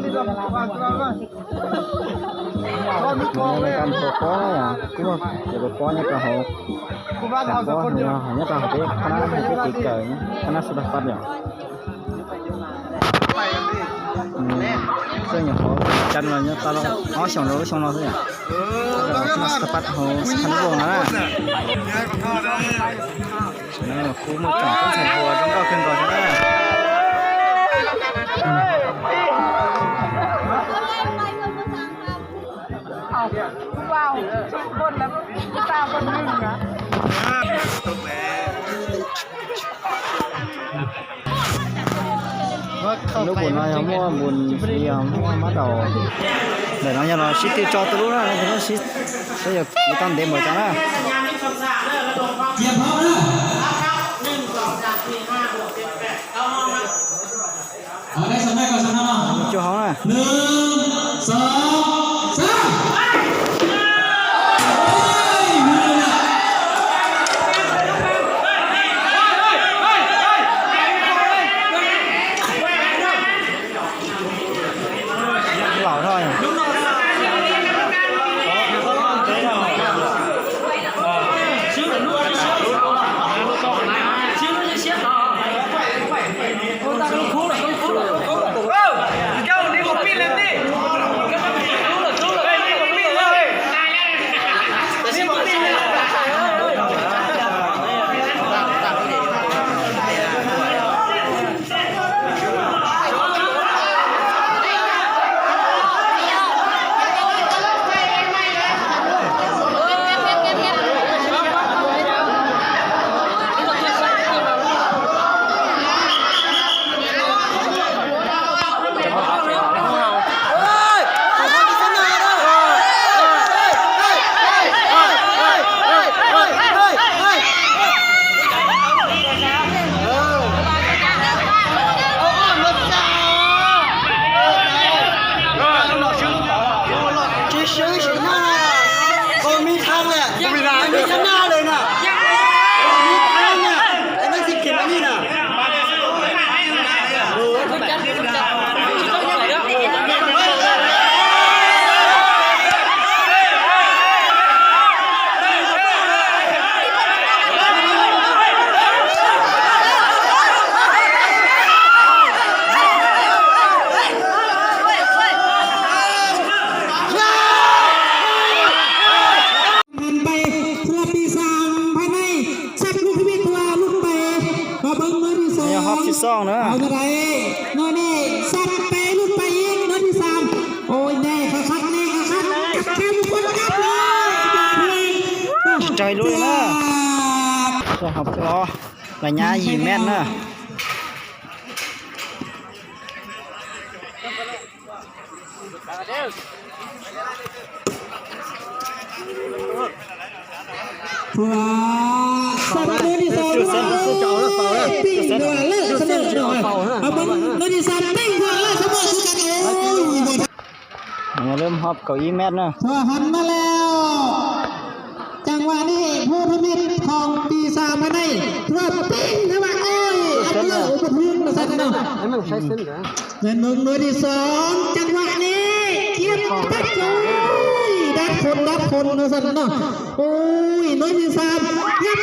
ໃນການປົກປ້ອງນະ ຄືວ່າຈະປົກປ້ອງນະ ກໍເຮົາ ແຕ່ກໍເຮົາ ເຮົາເປັນຄະນະເຮົາເປັນເປັນເກີນ ຄະນະສະຖາປັດເນາະ ອືມ ເຊິ່ງຫຍັງເຂົາຈັດວ່າເນາະ ຕາລອງ ອໍ ຊ່ອງລາວ ຊ່ອງລາວ ເຊິ່ງຫຍັງ ເອີ ຄະນະສະຖາປັດເຮົາ ຄັນວົງນະ ເອີ ຄູມືການຕ້ອງໃຊ້ຫົວ ຕ້ອງເຂົ້າຂຶ້ນກ່ອນນະ ເອົາ ຜູ້ບ່າວສອງຄົນ ແລ້ວຜູ້ສາວຄົນໜຶ່ງນະ ລູກບຸນນ້ອຍເຮົາ ໝູ່ບຸນສຽມເຮົາມາເດົາ ແຕ່ນ້ອງຢ່າລອຊິດຕິດຈໍໂຕລູກນະ ນ້ອງຊິດ ກໍຢ່າໄປຕາມເດມບໍ່ຈັງນະ ກຽມພ້ອມເດີ ໜຶ່ງ ສອງ ສາມ ສີ່ ຫ້າ ຫົກ ເຈັດ ແປດ ເກົ້າ ຫ້ອງນະ ເອົາໄດ້ສຳເລັດກ່ອນສຳເລັດເນາະ ຈຸເຮົານະ ໜຶ່ງ ສອງ ສາມ ເຮີ້ຍ ເຮີ້ຍ ເຮີ້ຍ ເຫຼົ່າເທົ່າ ບໍ່ມີທາງແຫຼະ ບໍ່ມີທາງ ບໍ່ມີທາງເລີຍນະ ບໍ່ມີທາງນະ ໄອ້ມັນຊິຂຶ້ນມານີ້ນະ. ເຂົ້າໄປ ເພື່ອປີສາມພາຍໃນ ສັບລູກທຳອິດ ເພາະວ່າຫຼຸດໄປ ມາເບິ່ງໜ່ວຍທີສອງ ຮອບທີສອງເນາະ ເອົາເທົ່າໃດ ໜ່ວຍນີ້ສັບໄປ ຫຼຸດໄປອີກ ໜ່ວຍທີສາມ ໂອ້ຍ ແນ່ຄັກໆ ແນ່ຄັກໆ ກັບແຄມຄົນກັບເລີຍ ໃຈລຸຍນະ ໃຊ່ຄັບ ໄລຍະຊາວແມັດນະ. ເພື່ອສະເໜີໜ່ວຍທີສອງ ເອົາລະ ເອົາລະ ເອົາເບິ່ງໜ່ວຍທີສາມ ເຕັງເພື່ອສະເໜີຄືກັນ ໂອ້ຍ ບໍ່ທັນ ເລີ່ມຮອບເກົ້າອີ່ແມັດນະ ເພື່ອຫັນມາແລ້ວ ຈັງຫວະນີ້ຜູ້ທຳອິດຂອງປີສາມພາຍໃນ ຖືວ່າເປັນ ຖືວ່າ ໂອ້ຍ ອັນເລີ ບໍ່ຖືກວ່າຊັ້ນເນາະ ໃຫ້ມັນໃຊ້ເສັ້ນ ແມ່ນເບິ່ງໜ່ວຍທີສອງ ຈັງຫວະນີ້ ກຽມຕັດ ໂອ້ຍ ດັດຄົນ ດັດຄົນວ່າຊັ້ນເນາະ ໂອ້ຍ ໜ່ວຍທີສາມ ຍັບ